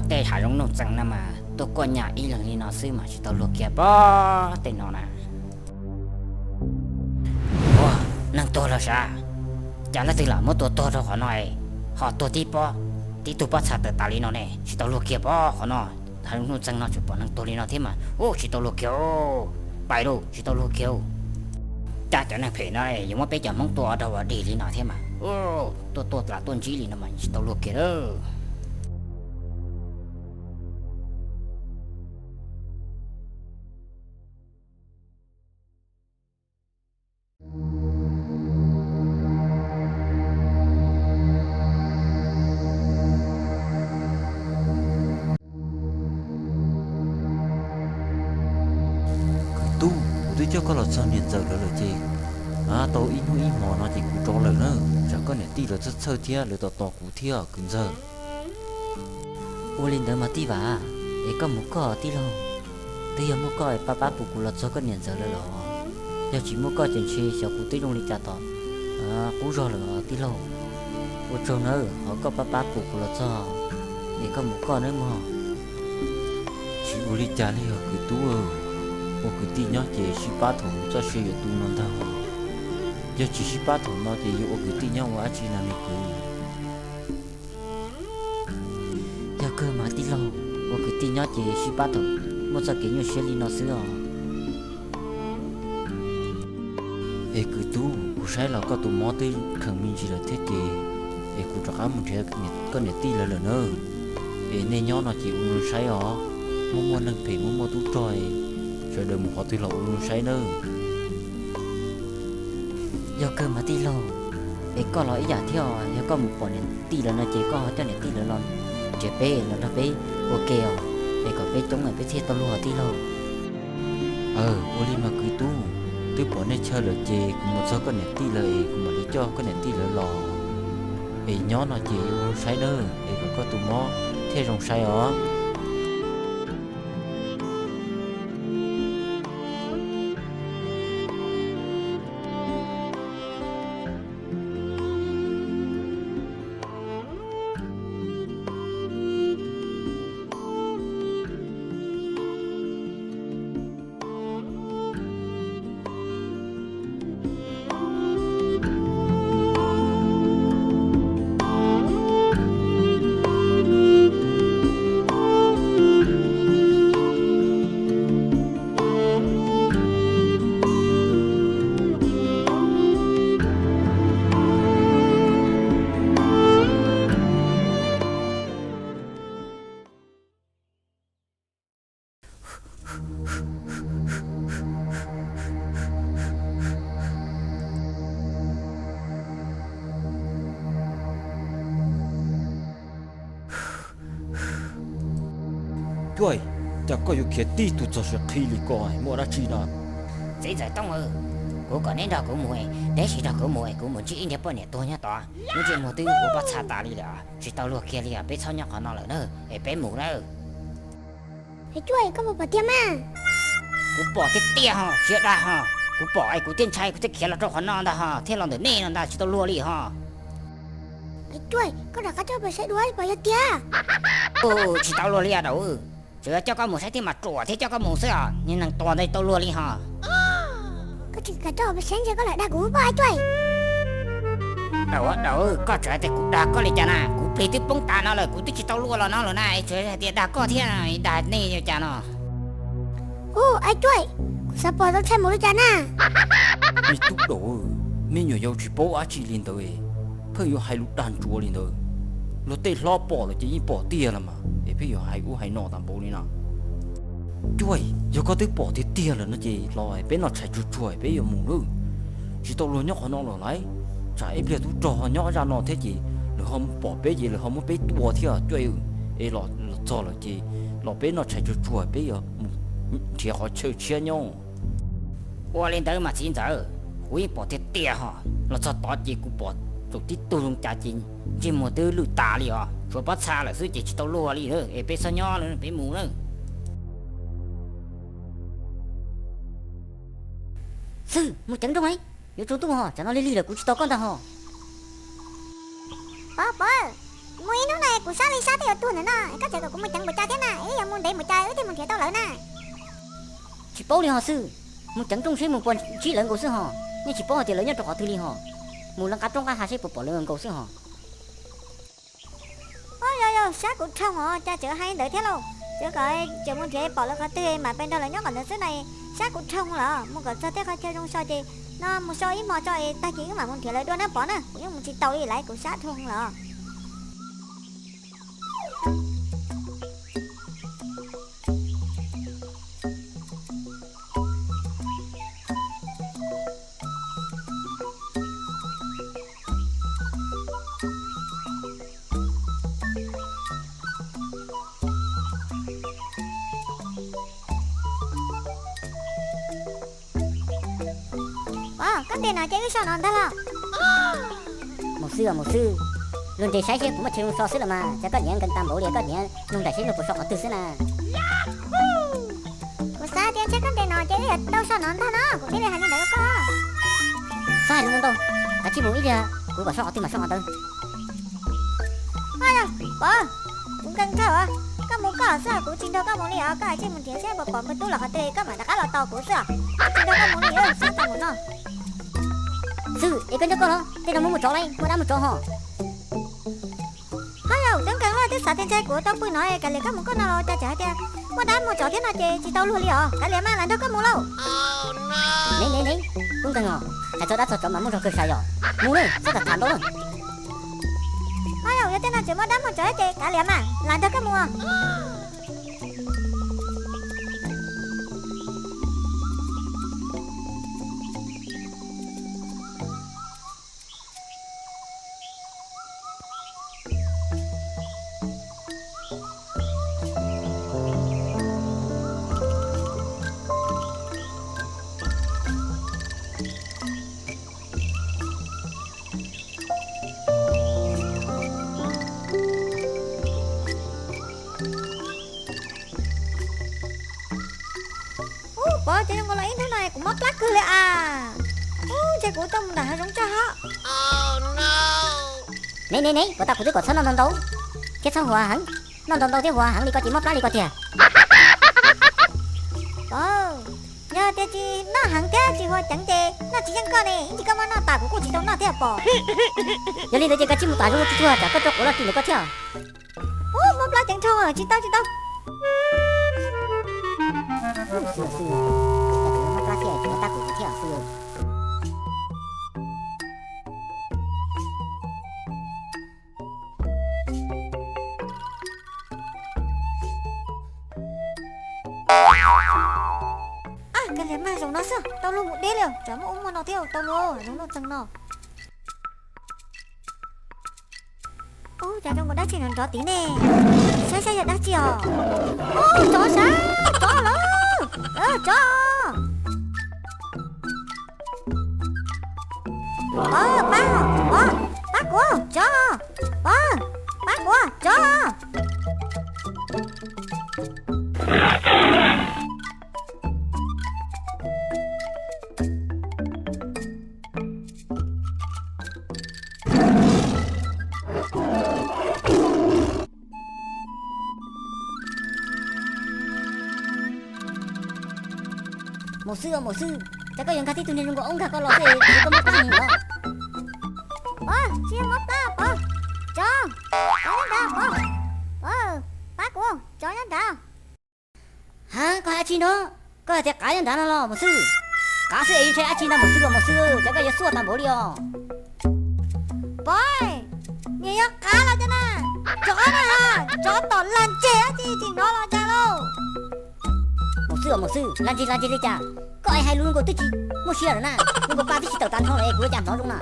Tej hav zoov nuj txeeg no mas tuaj kuaj nyas ib leeg li no xwb mas tsis tau luag kiag pob tej no na. Ua, neeg tuag los sav, cas leej twg lam muab tua tuag rau qhov no, ho tuag tib pob, tib tug pob txha tawm tas li no ne, tsis tau luag kiag pob qhov no. Hav zoov nuj txeeg no tseem pom neeg tuag li no thiab mas, ua tsis tau luag kiag. Pais lauj, tsis tau luag kiag. Cas cov neeg phem no yuav muab peb cov Hmoob tua rau ua dig li no thiab mas, tuaj tuaj lam tuaj ntsib li no mas tsis tau luag kiag lawm. Kwv tub, kuv twb coj koj los txog niam ntxawm lawv lawm ces, tau ib hnub ib hmos no ces kuv rov lawm na. Tsam koj niam tij lawv txhawj txhawj thiab lawv tos tos kuv thiab kwv ntxawg. Ua li ntawd mas tij Vam, es koj mus koj tij laug. Twb yog muaj koj es pab pab pum kuv los txog koj niam ntxawm lawv los. Yog tsis muaj koj ces ntshe xyov kuv twb zoo li cas tom qub zog lawm tij laug. Ua tsaug nawb, thov koj pab pab pum kuv los txog, es koj mus koj nawb mog. Tsis ua li cas li os kwv tub, ua kwv tij nyob ces sib pab thaum txoj sia yuav tu no ntag. Yog tsis sib pab thaum no ces yuav ua kwv tij nyob ua dab tsi no ne kwv? Yog kawg mas tij laug, ua kwv tij nyob ces sib pab thaum muaj txoj kev nyuaj siab li no xwb os. Es kwv tub, kuv saib los koj tus mob twb kheev me ntsis lawm thiab ces, es kuv rov qab mus nrhiav koj niam tij lawv lawm nawb. Es nej nyob no ces ua zoo saib os, muaj muaj neeg phem muaj muaj tub rog, sawv daws mus qhov twg los ua zoo saib nawb. Yog kawg mas tij laug, es koj los ib yam thiab os, yog koj mus pom niam tij lawv no ces koj ho coj niam tij lawv los nrhiav peb los nrog peb ua ke os, es kom peb coob es peb thiaj tau luag tij laug. Aw, ua li mas kwv tub, twb pom nej chaw lawm ces kuv mus txog koj niam tij lawv es kuv mam li coj koj niam tij lawv los. Es nyob no ces ua zoo saib nawb, es kom koj tus mob thiaj zoo saib os. Cuaj, cas koj yuav khiav tib tug txog siav qhi li ko, muaj dab tsi no? Txiv ntxawm Tooj, kuv kom neb nrog kuv mus, neb sim nrog kuv mus, kuv mus ntsib ib niag poj niam tuag nyob tod, lub ntsej muag twb ua pob txha tas li lawm, tsis tau luag kiag li os, peb txhob nyob qhov no lawm na, es peb mus nawb. Cuaj, koj puas pom tiag mas? Kuv pom tiag tiag ho, tsis dag ho, kuv pom es kuv thiaj ntshai kuv thiaj khiav los rau qhov no ntag ho, thiaj los ntawm nej no ntag, tsis tau luag li ho. Cuaj, koj rov qab coj peb saib dua pom yog tiag. Tsis tau luag li os dam, tsuas yog coj koj mus saib thiab mas ruam thiab coj koj mus xwb os, niag neeg tuag ntawd tau luag li ho. Koj tseem kam coj peb saib ntsia koj lam dag kuv poj Cuaj. Dam, koj tseem hais tias kuv dag koj li cas na, kuv plig twb poob tas no lawm, kuv twb tsis tau luag los no lawm na, es tseem hais tias dag koj thiab, dag nej ua cas no? Ub, Cuaj, kuv xav pom tau tshaj mus li cas na. Me tub dam, me nyuam yaus tsis paub dab tsi li ntawd, pheej yuav hais lus dag ntsuav li ntawd. Luag tej hlob pom los ces yeej pom tiag los mas es pheej yuav hais ub hais no tas npaum li no. Cuaj, yog koj twb pom tiag tiag lawm no ces los peb noj tshais tsuag tsuag peb yuav mus nawb. Tsis tau luag nyob qhov no lawm lauj. Tsam ib pliag tub rog nyob zaj no thiab ces lawv ho pom peb ces lawv ho muab peb tua thiab Cuaj. Es los txog lawm ces los peb noj tshais tsuag tsuag peb yuav mus nrhiav qhov chaw tshiab nyob. Ua li ntawd mas txiv ntxawm, kuv yeej pom tiag tiag ho. Los txog tod ces kuv pom tsaus tib tug zoo cas ces ntsej muag twb lwj tas li os, tshuav pob txha lawm xwb ces tsis tau luag li, es peb txhob nyob lawm peb mus nawb. Xwb, mus ceev nrooj, yuav tsaus ntuj ho, tsam no lig lig lawm kuv tsis tos koj ntag ho. Pov, pov, mus Ib hnub no kuv sab li sab twb yuav tuag ntawm no, koj tseem kom kuv mus ceev npaum cas thiab na, wb yuav mus ntev npaum cas wb thiaj mus nrhiav tau lawv na? Tsis paub li ho xwb, mus ceev rooj seb mus puas ntsib lawv nkaus xwb ho. Nej tsis paub hais tias lawv nyob rau qhov twg li ho. Mus lawv qab roob qab hav seb puas pom lawv nkaus xwb ho. Yog yog, sab kuv rhoog os, cas tseem hais ntawd thiab lauj? Tseem kom tseem mus nrhiav pom lawv qhov twg mam pes nrog lawv nyob qhov ntawd xwb na. Sab kuv rhoog lawm, mus kom txog tej qhov chaw zoo so ces no mus so ib hmo tso es tag kis wb mam mus nrhiav lawv dua na pov na, kuv yeej mus tsis tau li lawm, kuv sab rhoog lawm. Pov, koj nres no ces wb so no ntag los? Mus xwb os mus xwb, luag nres saib seb puas muaj chaw zoo so xwb los mas, cas koj niam nkees tas npaum li, koj niam nug nraim seb luag puas so qhov twg xwb na. Kuv xav tias ntshe koj nres no ces wb yuav tau so no ntag no, kuv thiaj li hais li ntawd rau koj. Txhob hais lus ntau ntau, kav tsij mus ib pliag kuv kom so qhov twg mas so qhov ntawd. Pov, kuv nkees kawg os, koj mus koj xwb, kuv tsis nrog koj mus li os, koj kav tsij mus nrhiav seb puas pom koj tub los qhov twg koj mam rov qab los tos kuv xwb os, tsis nrog koj mus li, sab tag mus no. Xwb es koj nco koj los tej no muaj muaj tsov lauj, muaj dab muaj tsov ho. Ho yog, koj nkees los twb xav tias ntshe kuv tau pw no, kav liam koj mus koj no los cas tseem hais tias muaj dab muaj tsov thiab no ces tsis tau luag li os, kav liam mas lam nrog koj mus lauj. Ne ne ne, koj nkees os, hais txog dab txog tsov mas muaj zog kawg sai yom. Mus ne, txhob tham tham ntau na. Ho yog, yog tej no tseem muaj dab muaj tsov ces kav liam mas lam nrog koj mus. Ub, Pov, ces zoo nkaus los ib hnub no kuv mob plab kawg li as. Ub, ntshe kuv tuaj mus nram hav zoov tag hos. Ne ne ne, puas tas kuv twb kom txhob noj ntau ntau thiab txhob huav heev. Noj ntau ntau thiab huav heev li ko ces mob plab li ko tiag. Pov, yog tias tsis noj heev thiab tsis huav ceev ces noj tsis yeej koj ne, ib ntsis koj muab noj tas kuv kuj tsis tau noj thiab Pov. Yog li ntawd ces koj cia li mus tom zoov tsuag tsuag tsam koj rau quav loj ris ntawm koj thiab. Ub, mob plab ceev nrho, tsis tau tsis tau. Xwb xwb, mob plab thiab tsis tab kuv thiab xwb. Ab, kav liam mas, zaum no xwb tau luag mus deb li, tsam muaj ub muaj no thiab tau luag zoo noj txeeg no. Ub, cas zoo nkaus dab tsi nrov nrov tid ne? Saib saib yog dab tsi os. Ub, tsov sav, tsov lawm, tsov. Pov, pab, pov, pab kuv, tsov, pov, pab kuv, tsov. Mus xwb os, mus xwb. Cas koj yuav nkag tib tug niag zoo nkaus aub nkag koj los xwb es koj mob plab heev los? Pov, tsis yog mob plab Pov. Tsov, tsov nyob nrad Pov. Pov, pab kuv, tsov nyob nrad. Ha, koj hais dab tsi no? Koj hais tias qav nyob nrad no los mus xwb? Qav xwb es ntshai dab tsi ntag mus xwb os, mus xwb, cas koj yuav xuaj tas npaum li os. Pov, nyias yog qav los cas na? Tsov na, tsov tom lag ntseg dab tsi tsis hnov los cas lauj? Mus xwb os, mus xwb, lag ntseg lag ntseg li cas? Koj es hais lus zoo nkaus twb tsis muaj sia lawm na, zoo nkaus pla twb tsis tawm tas nrho lawm es kuv yuav cas hnov zoo na.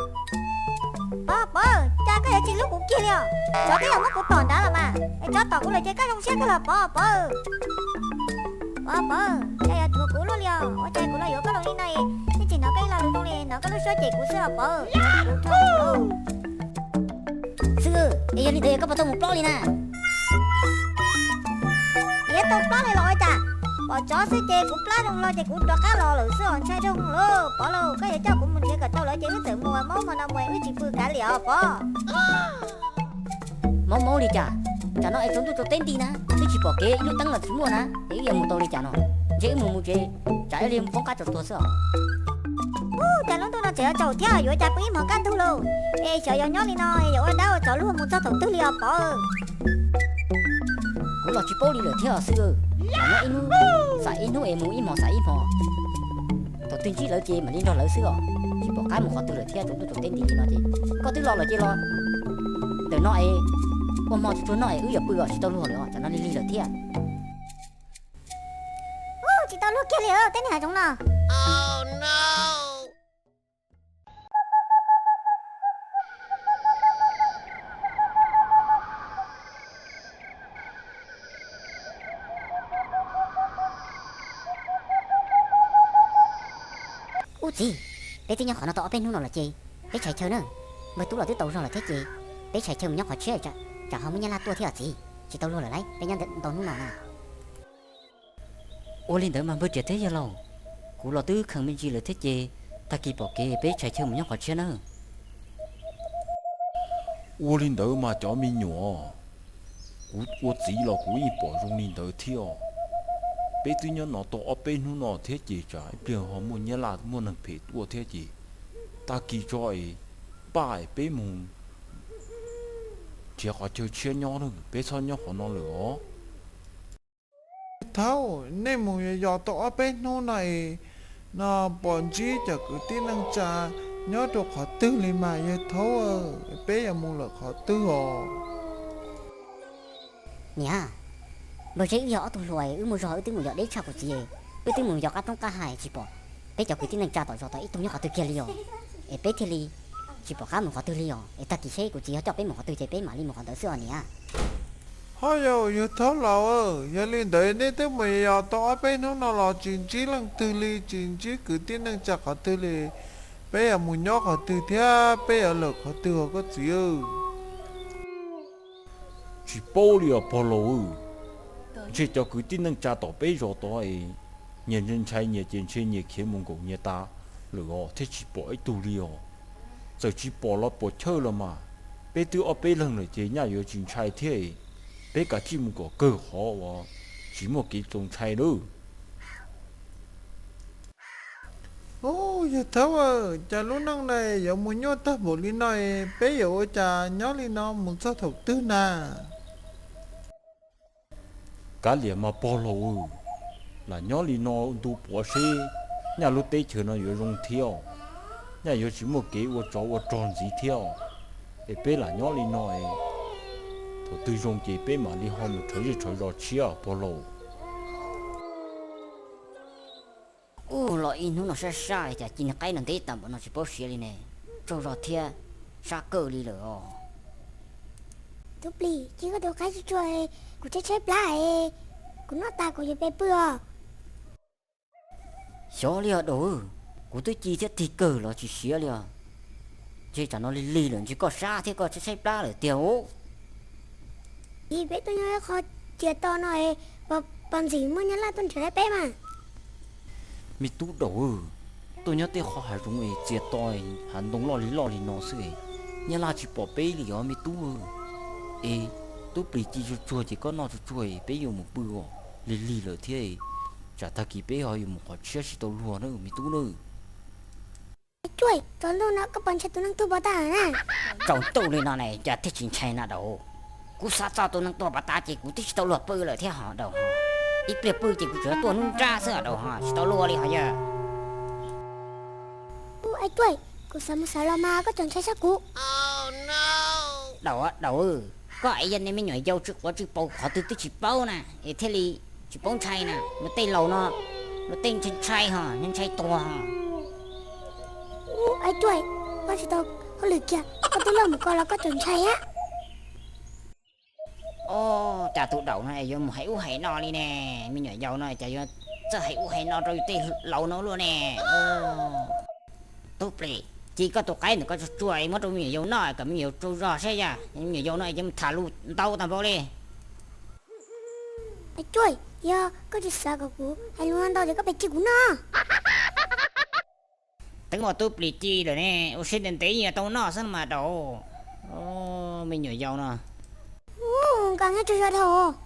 Pov, Pov, cas koj yuav tsis hlub kuv kiag li os? Tsov twb yuav muab kuv tom nrad los mas, es tsov tom kuv lawm ces koj zoo siab kawg los Pov, Pov. Pov, Pov, cas yuav thuam kuv luaj li os? Ua cas kuv los yuav koj los li no es yeej tsis hnov koj ib lo lus zoo li, hnov koj lub suab cem kuv xwb os Pov. Kuv rho Xwb, es yog li ntawd koj puas tau mus plob li na? Yuav tau plob li los ua cas? Pom tsov xwb ces kuv plab zoo hlo ces kuv rov qab los lawm xwb os, ntshai zoo lauj Pov lauj. Koj yuav coj kuv mus nrhiav kom tau lawv ces wb txawm mus, mob hmo no mus wb tsis pw kav liam os Pov. Mob mob li cas? Tsam no es tsaus ntuj tsaus teb nti na, twb tsis pom kev, ib lub teeb los tsis muaj na, es wb yuav mus tau li cas no? Ntshe wb mus mus tsev, tsam ib li poob qab tsaus tuag xwb os. Ub, cas lub ntuj no tseem yuav tsaus thiab, yuav ua cas pw ib hmos kaj ntug lauj? Es xyov yog nyob li no yuav ua dab ua tsov luag mus txog thaum twg li os Pov. Kuv los tsis paub li lawm thiab os xib hwb. Mas nyob ib hnub xam ib hnub es mus ib hmos xam ib hmos. Thaum twg ntsib lawv ces mam li nrog lawv xwb os. Tsis pom qab mus qhov twg lawm thiab, tsaus ntuj tsaus teb nti li no ces koj twb los lawm ces los. Ntawm no es ua hmo tsuag tsuag noj es wb yuav pw os, tsis tau luag lawm os, tsam no lig lig lawm thiab. Ub, tsis tau luag kiag li tej niag hav zoov no. Ub txiv, peb twb nyob qhov no tau ob peb hnub no lawm ces peb tshais chaw na. Npawg tub los twb tau zog lawm thiab ces peb tshais chaw mus nyob qhov tshiab, tsam ho muaj nyab laj tuaj thiab os txiv. Tsis tau luag lawm lauj, peb nyob ntau hnub no na. Ua li ntawd mas npawg Riam thiab yawg laus, kuv los twb kheev me ntsis lawm thiab ces tag kis pom kev peb tshais chaw mus nyob qhov tshiab nawb. Ua li ntawd mas cov me nyuam, kuv ua txiv los kuv yeej pom zoo li ntawd thiab os. Peb twb nyob no tau ob peb hnub no thiab ces tsam ib pliag ho muaj nyab laj muaj neeg phem tuaj thiab ces tag kis tso es pab es peb mus nrhiav qhov chaw tshiab nyob, peb txhob nyob qhov no lawm os. Thaub, nej mus yos yos tau ob peb hnub no es no pom ntsib cov kwv tij neej tsa nyob rau qhov twg li mas yawg Thaub, peb yuav mus lawm qhov twg os? Niam, npawg Zeb wb yog ob tug hluas, wb muaj zog wb twb mus yos deb tshaj kuv txiv, wb twb mus yos qab roob qab hav tsis pom peb cov kwv tij neej tsa tom zos tau ib tug nyob qhov twg kiag li os, es peb thiaj li tsis pom qab mus qhov twg li os, es tag kis seb kuv txiv yog coj peb mus qhov twg ces peb mam li mus qhov ntawd xwb os niam. Ho yog, yawg Thaub laus, yog li ntawd nej twb mus yos tau ob peb hnub no los tsis ntsib leej twg li, tsis ntsib kwv tij neej tsa qhov twg li, peb yuav mus nyob qhov twg thiab peb yuav lawm qhov twg os koj txiv? Tsis paub li os pog laus. Ntshe cov kwv tij neej tsa tom peb zos tod es nyias ntshai nyias ces ntshe nyias khiav mus nkaum nyias tas lawm os thiaj tsis pom ib tug li os. Txawm tsis pom los pom chawj los mas, peb twb ob peb leeg lawm ces nyaj yuav tsis ntshai thiab. Peb kav tsij mus kom kawg qhov uas tsis muaj kev txaus ntshai nawb. Ub, yawg Thaub, cas lub neej no yuav mus nyuaj tag npaum li no, peb yuav ua cas nyob li no mus txog thaum twg na? Kav liam mas pog laus, lam nyob li no ntu puav seb nyaj lub teb chaws no yuav zoo thiab, nyaj yuav tsis muaj kev ua tsov ua rog ntxiv thiab, es peb lam nyob li no, thaum twg zoo ces peb mam li ho mus rhawv zej rhawv zos tshiab pog laus. Ub, los ib hnub no sab sab li cas ci niag qaib no ntev tag npaum no tsis paub siav li ne, tsaug zog thiab sab kawg li lawm os. Tub Plis, ci koj tus qaib tsuag tsuag, kuv tshaib tshaib plab, kuv noj tas kuv yuav pe pw os. Xyov li os daus, kuv twb ci thiab tig kawg los tsis siav li os. Ntshe tsam no lig lig lawm ntshe koj sab thiab koj tshaib tshaib plab lawm tiag os. Peb tuaj nyob qhov txias to no, pos ntxim muaj nyab laj tuaj nrhiav peb mas. Me tub daus, tuaj nyob tej qhov hav zoov es txias to, hav ntoo loj li loj li no xwb, nyab laj tsis pom peb li os me tub. Es Tub Plis ci tsuag tsuag ces koj noj tsuag tsuag es peb yuav mus pw os, lig lig lawm thiab, tsam tag kis peb ho yuav mus qhov tshiab tsis tau luag na me tub na. Cuaj, tsaus ntuj no koj puas ntshai tus neeg tuag pov tag na? Tsaus ntuj li no ne cas thiaj tsis ntshai na daus. Kuv xav txog tus neeg tuag pov tag ces kuv twb tsis tau luag pw lawm thiab ho daus ho. Ib pliag pw ces kuv tsuas tuaj hnub nrab xwb os daus ho, tsis tau luag li ho yawg. Ub, Cuaj, kuv xav mus xav los mas koj tseem ntshai sab kuv. Daus, daus, koj es yog niag me nyuam yaus tsw quav tsw paus qhov twg twb tsis paub na es thiaj li tsis paub ntshai na. Luag tej laus no, luag tej ntshai ntshai ho, ntshai tuag ho. Ub, Cuaj, koj tsis tau hauj lwm kiag, koj twb luag mus ko los koj tseem ntshai thiab. Os, cas tus daus no yuav mus hais ub hais no li ne? Me nyuam yaus no cas yuav txawj hais ub hais no rau yus tej laus no luaj ne? Tub Plis, ci koj tus qaib ntawm koj tsuag tsuag muab rau me nyuam yaus noj kom me nyuam yaus tsaug zog saib yog me nyuam yaus no yuav mus tham lus ntau tag npaum li. Cuaj, yog koj tsis xav kom kuv hais lus ntau ces koj pes ci kuv noj. Twb muaj Tub Plis ci lawm ne, ua siab ntev ntev yeej yuav tau noj xwb no mas daus. Me nyuam yaus no. Nkas nyob tsaug zog dhau.